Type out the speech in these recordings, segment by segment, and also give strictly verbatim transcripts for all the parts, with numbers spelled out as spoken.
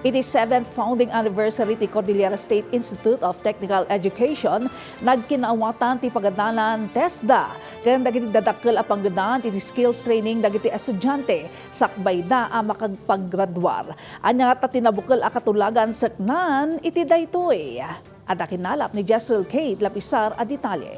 Iti seventh founding anniversary ti Cordillera State Institute of Technical Education, nagkinaawatan ti pagadalan TESDA ken dagiti dadakkel a panggedan iti skills training dagiti estudiante sakbayda a makagpaggraduar. Ania ngata ti nabukel a katulagan seknan iti daytoy? Adda kinalap ni Jezreel Kate Lapisar a detalye.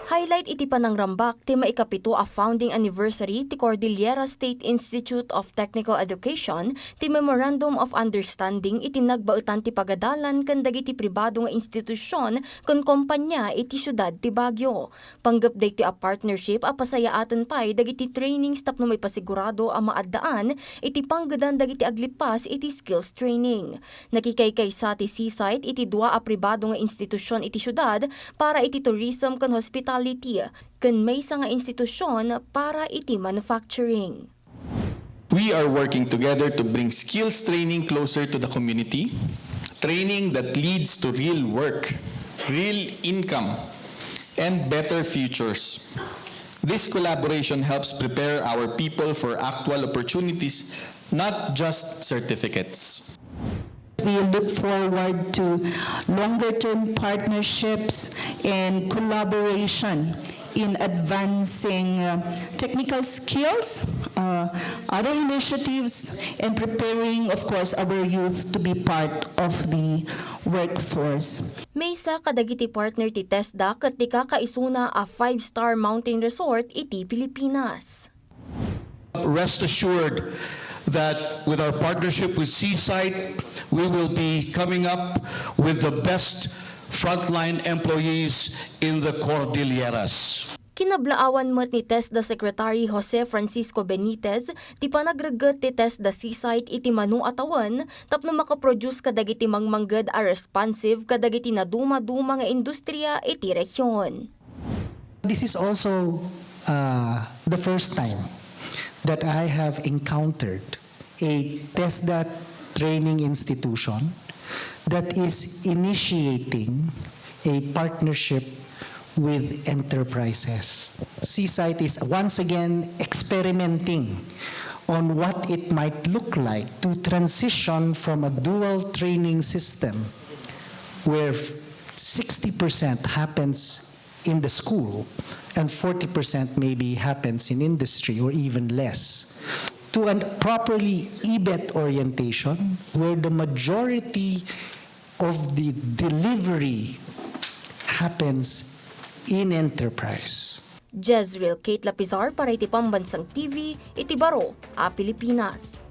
Highlight iti panangrambak ti maikapito a founding anniversary ti Cordillera State Institute of Technical Education ti Memorandum of Understanding iti nagbaetan ti pagadalan ken dagiti pribado nga institusion ken kompania iti siudad ti Baguio. Panggep daytoy a partnership a pasayaaten pay dagiti trainings tapno maipasigurado a maaddaan iti panggedan dagiti aglippas iti skills training. Nakikaykaysa ti Seasite iti dua a pribado nga institusion iti siudad para iti tourism ken hospitality, ken maysa nga institusion para iti manufacturing. We are working together to bring skills training closer to the community, training that leads to real work, real income, and better futures. This collaboration helps prepare our people for actual opportunities, not just certificates. We look forward to longer-term partnerships and collaboration in advancing, uh, technical skills, uh, other initiatives, and preparing, of course, our youth to be part of the workforce. Maysa kadagiti partner ti TESDA ket ti kakaisuna a five-star mountain resort iti Pilipinas. Rest assured that with our partnership with Seasite, we will be coming up with the best frontline employees in the Cordilleras. Kinablaawan met ni TESDA Secretary Jose Francisco Benitez ti panagregget ti TESDA Seasite iti mano a tawen tapno makaproduce kadagiti mangmangged a responsive kadagiti nadumaduma nga industriya iti rehiyon. This is also, uh, the first time that I have encountered a TESDA training institution that is initiating a partnership with enterprises. Seasite is once again experimenting on what it might look like to transition from a dual training system where sixty percent happens in the school and forty percent maybe happens in industry or even less, to a properly EBET orientation where the majority of the delivery happens in enterprise. Jezreel Kate Lapizar para iti Pambansang T V iti baro a Pilipinas.